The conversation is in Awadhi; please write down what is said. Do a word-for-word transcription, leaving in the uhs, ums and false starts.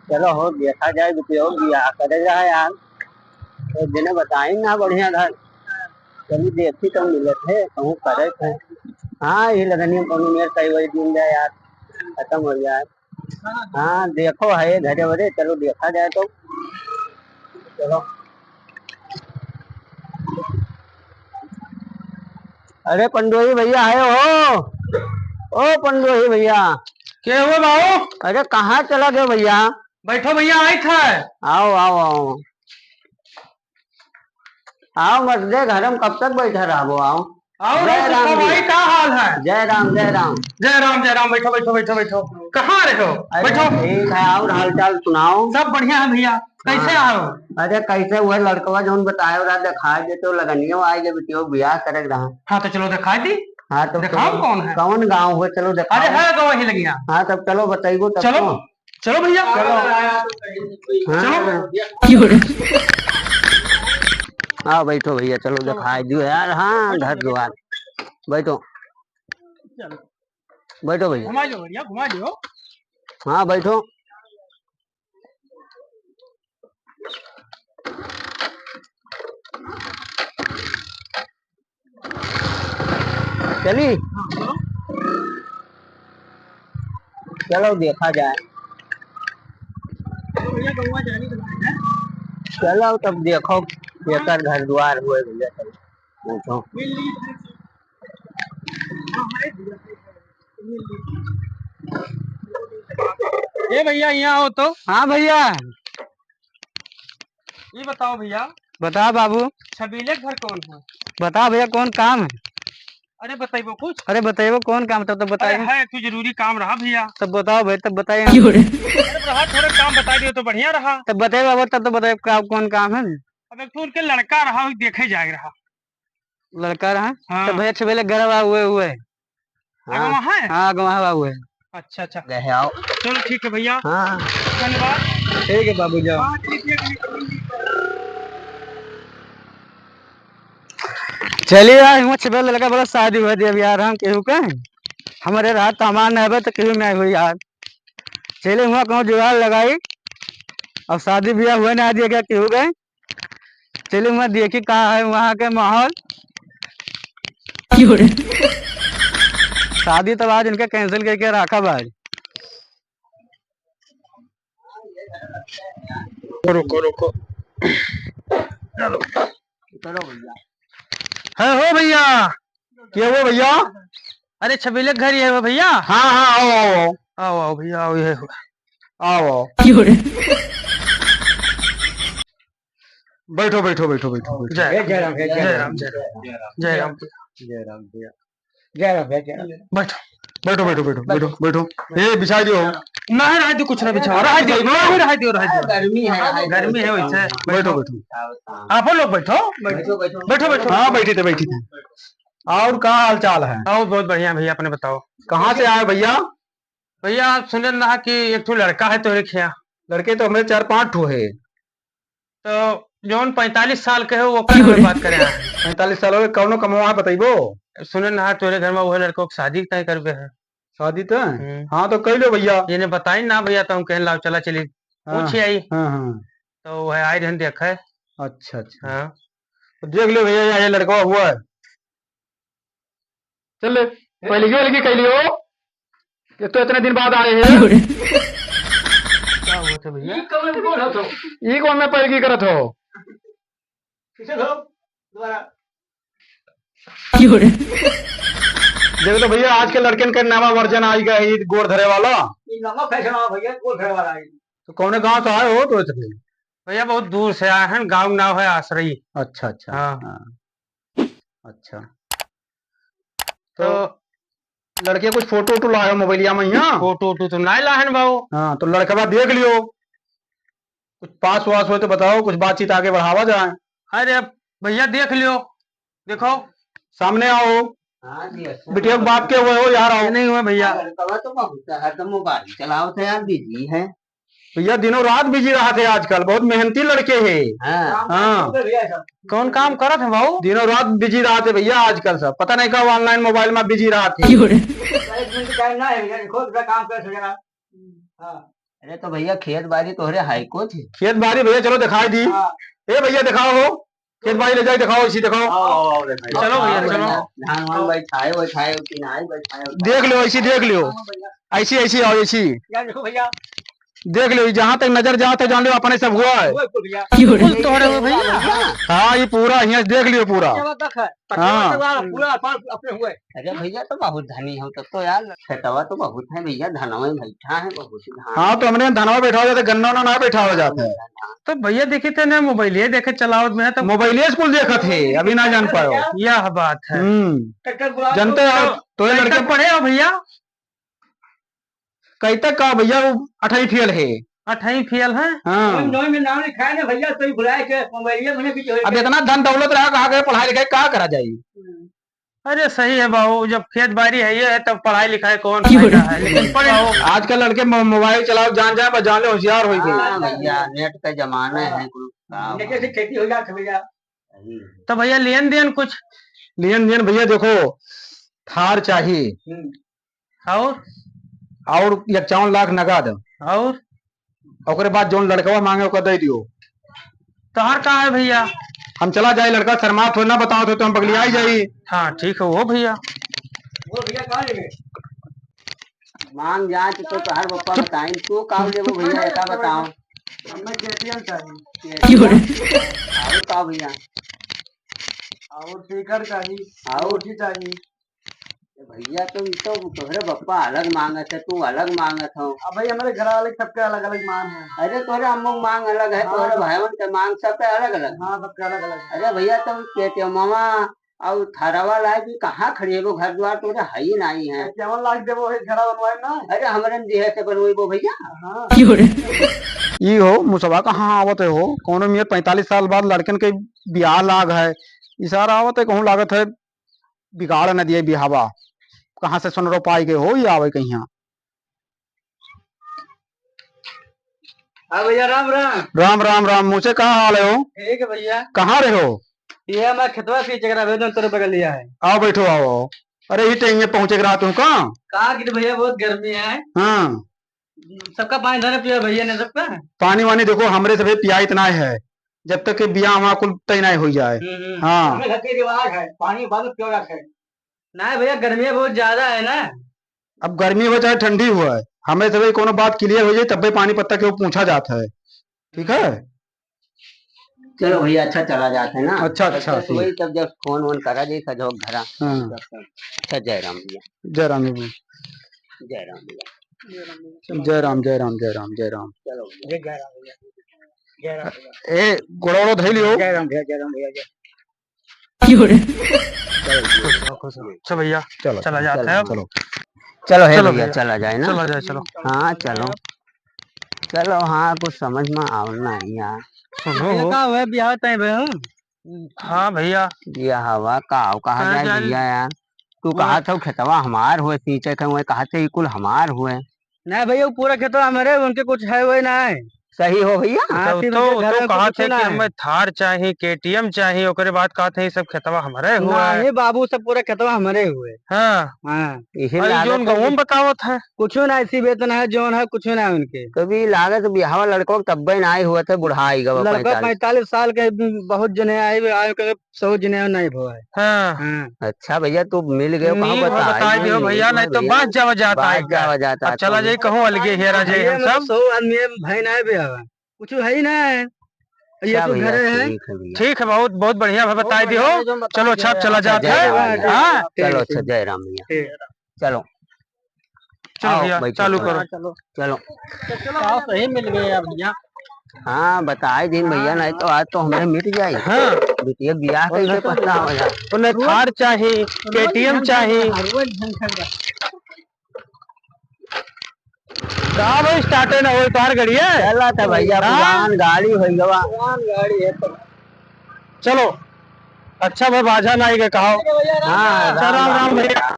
चलो हो, देखा जाए, बिटियो बियाह करे रहा यार। तो जिन्हें बताई ना बढ़िया घर, चली देखी तो मिलत है, कहूँ करे थे। हाँ, ये लगनिया कोनो मेर कई वही दिन जाए यार, खत्म हो जाए। हाँ, देखो है घरे वरे, चलो देखा जाए तो। चलो। अरे पंडोही भैया है हो? ओ पंडोही भैया। के हुआ बाबू? अरे कहाँ चला गए भैया? बैठो भैया, आई था। आओ, आओ, आओ। आओ मर्दे, घर में कब तक बैठा रहबो, आओ। आओ जय राम जी। भाई, का हाल है? जय राम, जय राम। जय राम, जय राम। बैठो, बैठो, बैठो, बैठो। कहाँ रहे हो? अरे बैठो। ठीक है, और हालचाल सुनाओ। सब बढ़िया है भैया, कैसे हाँ। आओ? अरे कैसे हुए लड़कवा जौन बताए रहा, दिखाए दे तो लगनियो आए जब बिटियो बियाह करे रहा। हाँ तो चलो दिखाई दी। हाँ तो दिखाओ चलो, कौन है? कौन गाँव हुए, चलो दिखाओ। अरे है गाँव ही लगिया। हाँ तब चलो बताइबो तब चलो। तो। चलो भैया। चलो। हाँ। चलो। आओ बैठो भैया, चलो चलो। दिखाई दियो यार। हाँ, बैठो, घर बैठो। द्वार। बैठो। चलो। बैठो भैया। घुमा लो भैया, घुमा लो। हाँ, बैठो। चली? चलो देखा जाए। चलो तब देखो, एकर घर द्वार हुए भैया, चलो देखो। ए भैया, यहाँ आओ तो। हाँ भैया। ये बताओ भैया। बता बाबू। छबीले घर कौन है? बता भैया, कौन काम है? अरे बताइबो कुछ। अरे बताइबो कौन काम, तब तो अरे बताइए। है, एक ठो जरूरी काम रहा भैया। तब बताओ भाई, तब बताइए। अरे रहा, थोड़ा काम बता दियो तो बढ़िया रहा। तब बताइए बाबू, तब तो बताइए का, कौन काम है? अब एक ठो उनके लड़का रहा, वही देखे जाए रहा। लड़का रहा? हाँ। तो भैया छबीले घर हुए हुए। हाँ। अगवा है? हाँ, अगवा हुआ हुए। अच्छा, अच्छा। गए आओ। चलो, ठीक है भैया। हाँ। धन्यवाद। ठीक है बाबू, जाओ। हाँ, ठीक है, ठीक है। चलिए यार, हुआ छबे लड़का बड़ा शादी हुआ दिया यार, हम केहू के, हमारे रात तो हमार नहीं बे तो केहू नहीं हुई यार। चलिए हुआ कहूँ जुगाड़ लगाई, अब शादी ब्याह हुआ ना दिया क्या केहू के। चलिए, मैं देखी का है वहाँ के माहौल। क्यों रे? शादी तो आज इनके cancel करके रखा भाई। रुको, रुको। चलो। चलो भैया। है हो भैया? क्या हुआ भैया? अरे छबीले के घर ये है भैया? हाँ, हाँ, आओ, आओ, आओ। आओ, आओ भैया, आओ, ये हुआ। आओ, आओ। क्यों रे? बैठो, बैठो, बैठो, बैठो, बैठो। जय जय राम, जय जय राम, राम। जय राम, जय राम। जय राम भैया। जय राम भैया, जय राम। बैठो। बैठो, बैठो, बैठो, बैठो, बैठो। ए, बिछा दियो। नहीं, रह दियो, कुछ ना बिछाओ। रह दियो, नहीं, रह दियो, रह दियो। गर्मी है, गर्मी है वैसे। बैठो, बैठो। आप लोग बैठो। बैठो, बैठो। बैठो, बैठो। हाँ, बैठी थे, बैठी थे। और का हाल चाल है? और बहुत बढ़िया भैया, अपने बताओ। कहाँ से आए भैया? भैया, आप सुने ना कि एक ठो लड़का है तोहरे खिया। लड़के तो हमरे चार पाँच ठो है। तो जौन पैंतालीस साल के हो, ओकर हमें बात करे हैं। पैंतालीस साल हो गए, कौनो कमवा है, बतइबो? सुने ना, तोरे घर में वो लड़को के शादी तय करबे है। शादी तय? हम्म। हाँ, तो कह लो भैया। इन्हें बताई ना भैया, तो हम कहन लाओ, चला चली। हाँ, पूछी आई। हाँ, हाँ। तो वह आई रहन देखे। अच्छा, अच्छा। हाँ। तो देख लो भैया, ये लड़का हुआ है। चल ले, पहलगी वहलगी कह लियो। एक तो इतने दिन बाद आए हैं। क्या हुआ था भैया? ई कौन में बोल हो तो? ई कौन में पहलगी करत हो? पीछे धो, दोबारा। देख लो भैया, आज के लड़कन के नवा version आई गया है, गोड़ धरे वाला। ई नवा fashion आवा भैया, गोड़ धरे वाला आई। तो कौने गांव से आए हो तो इतने? भैया बहुत दूर से आए हैं, गांव नाव है आसरई। अच्छा, अच्छा। हाँ। हाँ। अच्छा। तो तो लड़के कुछ फोटो वोटो लाए हो मोबाइलिया में यहाँ? फोटो वोटो तो नहीं लाहन बाबू। हाँ, तो लड़कवा देख लियो, कुछ पास वास हो तो बताओ, कुछ बातचीत आगे बढ़ावा जाए। अरे भैया देख लियो, देखो। सामने आओ। हाँ जी, अच्छा। बिटिया के बाप के हुए हो यार, आओ। नहीं हुए भैया। लड़कवा तो बहुत है, हरदम मोबाइल चलावत है यार, busy है। भैया दिनों रात busy रहत है आजकल, बहुत मेहनती लड़के है। हाँ। हाँ। कौन काम करत है बाबू? दिनों रात busy रहत है भैया आजकल सब, पता नहीं कब online मोबाइल में busy रहत है। एक मिनट time ना है भैया, देखो, थोड़ा काम कर सकेला। हाँ। अरे तो भैया, खेत बारी तोहरे है कुछ? खेत बारी भैया, चलो दिखाई दी। हाँ। ए भैया, दिखाओ हो, खेत बारी ले जाए, दिखाओ, इसी दिखाओ। आओ, आओ, आओ, दिखाओ। चलो भैया, आओ चलो। भैया, धान वान बैठाए, बैठाए, किनाए, बैठाए, बैठाए। देख लो, ऐसी देख लो। हाँ भैया। ऐसी, ऐसी आओ, ऐसी। या देखो भैया। देख लो, जहाँ तक नजर जात है, जान लो, अपने सब हुआ है। हुआ है भैया। कुल तोहरे हो भैया। हाँ, ये पूरा यहाँ देख लियो पूरा। क्या बात है? हाँ। पूरा अपने हुआ है। अरे भैया, तो बहुत धनी हो तब तो यार, खेतवा तो बहुत है भैया, धनवा में बैठा है बहुत ही धान। हाँ, तो हमरे यहाँ धनवा बैठावा जाता है, गन्ना उन्ना ना बैठावा जाता है। तो भैया देखी थे ना, मोबाइल ये देखे चलावत में है तो मोबाइल ये स्कूल देखत है, अभी ना जान पायो। यह बात है। हम्म। जनते हो, तो ये लड़के पढ़े हो भैया? कई तक का भैया, वो अठाई फेल है। अठाई फेल है? हाँ। नौ में नाम लिखाए ना भैया, तो ही बुलाए के मोबाइलिया में भी जो है अब इतना धन दौलत रहा, कहाँ गए पढ़ाई लिखाई, का करा जाई? अरे सही है बाबू, जब खेत बारी है ये है, तब पढ़ाई लिखाई कौन फायदा है, लेकिन पढ़े हो। आजकल लड़के मो-, मोबाइल चलाओ, जान जाए, बस जान ले, होशियार हो गए। हाँ भैया, नेट का जमाना है, कुल काम। नेट से खेती हो जात है भैया। तो भैया लेन देन कुछ? लेन देन भैया देखो, थार चाही। हम्म। और? और इक्यावन लाख नगद। और? ओकरे बाद जौन लड़कवा मांगे ओकर दे दियो। तोहर का है भैया? हम चला जाए, लड़का शर्मात हो ना, बताओ तो हम पगलियाई जाई। हाँ ठीक है वो भैया। वो भैया का लेबे? मांग जाए तो, तो तोहर बप्पा बताई, तू का लेबो भैया, एका बताओ। हमें केटीएम चाहिए। क्यों रे? और का भैया? और स्पीकर चाहिए, और? रोटी चाहिए। ए भैया, तो ई तो तोहरे बप्पा अलग मांगत है, तू अलग मांगत हो। अब भाई, हमरे घर वाले सबके अलग-अलग मांग है। अरे, तोहरे अम्मो के मांग अलग है, हाँ। तोहरे भाईवन के मांग, सबके अलग-अलग। हाँ, सबके अलग-अलग। अरे भैया, तो केटीएमवा और थारवा लाए भी कहाँ खड़ी है? वो घर द्वार तोहरे है ही नहीं है। इक्यावन लाख देबो, एक घरा बनवाए ना। अरे, हमरे में दिहे से बनवेबो भैया। हाँ। ई हो, मुसवा कहाँ आवत है हो? कौनो मियाँ पैंतालीस साल बाद लड़कन के बियाह लाग है। ई सारा आवत है, कहूँ लागत है, बिगाड़ न दिए बिहावा। कहाँ से सुनरो पाई गए हो, ये आवे कहिया। हाँ भैया, राम राम। राम राम राम, मुझे का हाल है हो? ठीक है भैया। कहाँ रहे हो? ये मैं खेतवा से चकरा भेजन तोरे बगलिया है। आओ बैठो, आओ, आओ। अरे, ये टेंगे पहुँचे के रात हूँ का? का गिर भैया, बहुत गर्मी है। हाँ। सबका पानी धरे पिया भैया ने सबका। पानी वानी देखो, हमरे सभे पिया इतना है, जब तक के बियाह वहाँ कुल तय नहीं हो जाए। हम्म, हम्म। हाँ। हमें घर के रिवाज है, पानी बाद में पिया जाता है। नहीं भैया, गर्मी बहुत ज्यादा है ना। अब गर्मी हो चाहे ठंडी हो, हमें सभे कोनो बात क्लियर हो जाए, तब्बे पानी पत्ता के वो पूछा जाता है, ठीक है? चलो भैया, अच्छा चला जाता है ना। अच्छा, अच्छा, तो ठीक। वही तब जब फोन वोन करा जाए, सजो घरा। हाँ। अच्छा, जय राम भैया। जय राम भैया। जय राम भैया। जय राम, जय राम, जय राम, जय राम। चलो भैया। जय राम भैया। जय राम भैया। ए, गोड़ा वोड़ा धइ लियो। जय राम भैया, जय राम भैया, जय। अच्छा भैया, चलो, चला जाता है। चलो। चलो, हे चलो भैया, भैया। चला जाए ना। चला जाए, चलो। हाँ, चलो। चलो, हाँ, कुछ समझ में आवल ना यार। सुनो हो। का हुआ, बियाह तय भय हो? हाँ भैया। बियाह हवा का, कहा जाए भैया यार? तू कहा था खेतवा हमार हुए, सींचे थे, वही कहा थे, "ई कुल हमार हुए।" नहीं भैया, वो पूरा खेतवा हमारे, उनके कुछ है, वही ना है। सही हो भैया? हाँ, तो, सिर्फ तो, उनके घर तो में कहा कुछ थे ना कि है। हमें थार चाही, केटीएम चाही, ओकरे बाद कहा थे, "ई सब खेतवा हमारे हुए।" नहीं बाबू, सब पूरा खेतवा हमारे हुए। हाँ। हाँ। यही अरे, लागत जोन है गहूम कि बतावत है। कुछ ना, इसी वेतन है, जोन है, कुछ ना उनके। कभी लागत बिहावा लड़को तब्बे ना आई हुआ थे, बुढ़ा आई गवा लड़का पैंतालीस। पैंतालीस साल के, बहुत जने आए, आए के सौ जने नहीं भवा है। हाँ। हाँ। अच्छा भैया, तू मिल गए, कहाँ मिल गए, बताई बताई नहीं, दियो भैया, नहीं तो भैया। बात जावा जाता बात है क्या? जावा जाता अब है, चला तो जाए, कहूँ अलगे हेरा जाए हम सब। सौ आदमी है, भाई ना भी आवा। कुछ है ही ना है। ये अच्छा तो भैया, घरे है। ठीक है भैया। ठीक है, बहुत, बहुत बढ़िया है, बहुत बताई दियो। बढ़िया, जो बताई चलो, अच्छा, दियो। चला अच्छा, जाता जय है। राम भैया। हाँ। चलो, ठीक, अच्छा, ठीक। जय राम भैया। ठीक। चलो। चलो आओ, भैया, बैठो, चालू चलो। करो। चलो। चलो। तो चलो, आओ, सही मिल गए अब भैया। हाँ, बताई दिन भैया, हाँ। नहीं तो आज तो हमें मिट जाए। हाँ। बिटिया बियाह और कैसे नहीं तो पछतावा यार। उन्हें थार चाही, रोज केटीएम झंझट चाही। है, रोज झंझट है। का भाई, स्टार्टे ना होई तोहार गड़िया? चला था भैया, हाँ? पुरान गाड़ी होई गवा। पुरान गाड़ी है तो। चलो, अच्छा भाई, बाजा ना आएगा, कहो। हाँ, अच्छा, राम, राम, राम राम भैया।